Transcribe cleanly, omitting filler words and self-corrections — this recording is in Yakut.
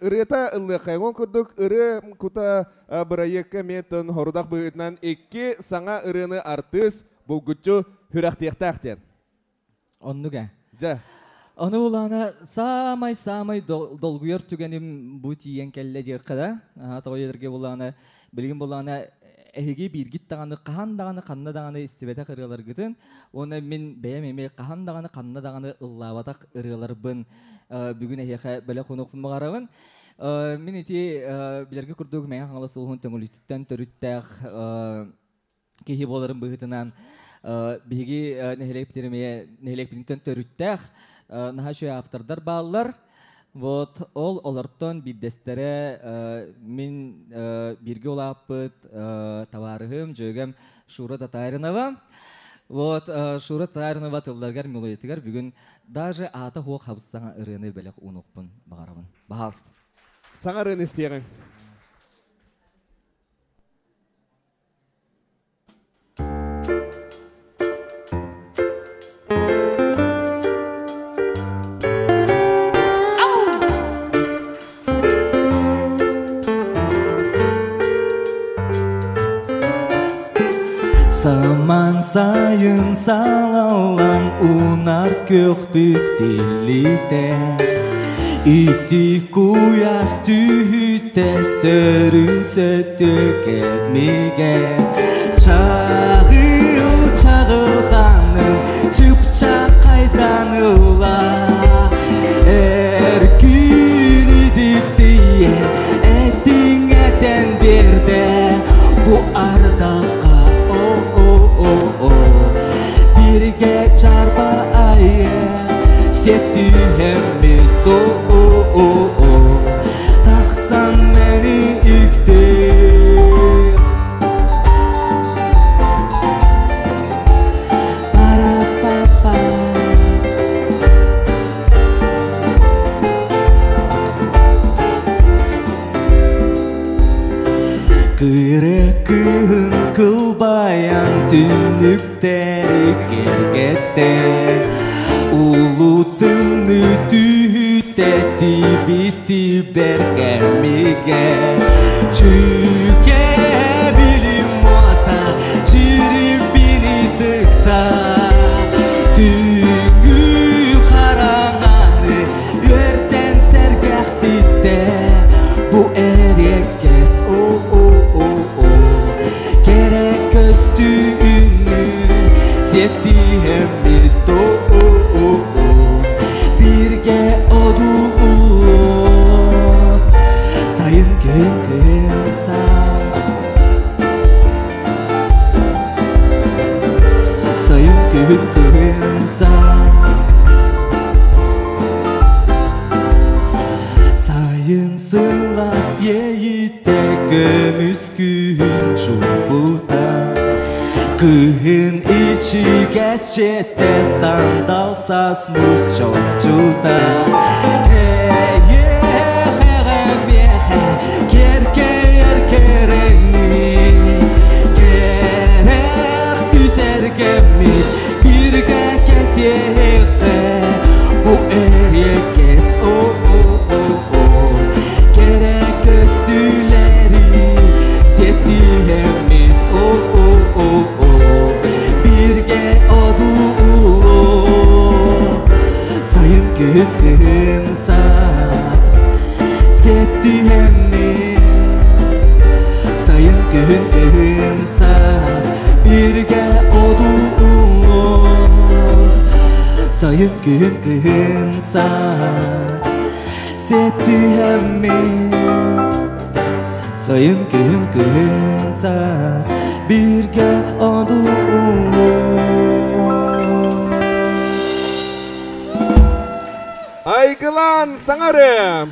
Ырыата ыллыаххайгон курдук ырыа кута бырайыакка метон хорудах быһыытынан икки саҥа ырыаны артыыс булгуччу сүрэхтиэхтээх диэн. Оннук ээ. Дьэ. Ону улаана саамай-саамай долгуйар түгэним бу тиийэн кэллэ диэххэ да. Тоҕо диэтэргэ булаана билигин булаана эһиги бииргит даҕаны хаһан даҕаны ханна даҕаны истибэтэх ырыаларгытын уонна мин бэйэм эмиэ хаһан даҕаны ханна даҕаны ыллаабатах ырыаларбын бүгүн эһиэхэ бэлэх уунуохпун баҕарабын. Мин ити билэргэ курдук Мэҥэ Хаҥалас улууһун Төҥүлүтүттэн төрүттээх киһи буоларын быһыытынан биһиги нэһилиэкпитин эмиэ нэһилиэкпитинтэн төрүттээх наһаа үчүгэй автордар бааллар. Вот ол олортон биирдэстэрэ мин бииргэ улааппыт табаарыһым, дьүөгэм Шура Татаринова. Вот Шура Татаринова тылларыгар мелодиятыгар бүгүн даже аата суох хабыс-саҥа ырыаны бэлэх уунуохпун баҕарабын. Баһаалыста. Саҥа ырыаны истиэҕиҥ. Саман сайын салаллан унар көхпүт тиллитэ Ити куйаас түһүтэ сөрүн сөтө кэмигэ Чаҕыл чаҕылханым чыпчаххайдан ыла Эркин идиптийэ этиҥ этэн биэрдэ бу ардахха о-о-о-о Бииргэ чарба айа сиэттиһэммит о-о-о Тахсан мэни иктир Пара-па-па. Кыра кыһын кылбайан түннүктэри кэргэттэр Улуу тымныы түһүтэ тибити бэргэмигэр Чүкэ билим уота чириппини тыкта Түҥҥү хараҥаны үөртэн сэргэхситтэ Бу эриэккэс о-о-о-о кэрэ көстүүнү сиэттиһэммит о-о-о-о бииргэ одуулуох сайын күн күн саас сайын күн күн саас сайын сылаас иэйитэ көмүс күһүн чуумпута Кыһын ичигэс дьиэтэ сандал саас муус чопчута Эйиэхэҕэ киэркэйэр кэрэни Кэрэх сүсэргэммит бииргэ кэтиэххэ Бу эриэккэс о-о-о-о кэрэ көстүүлэри сиэттиһэммит о-о-о-о бииргэ одуулуох сайын күһүн кыһын саас сиэттиһэммит сайын күһүн кыһын саас бииргэ одуулуох сайын күһүн кыһын саас сиэттиһэммит сайын күһүн кыһын саас бииргэ одуулуох. Айгылаан саҥарым!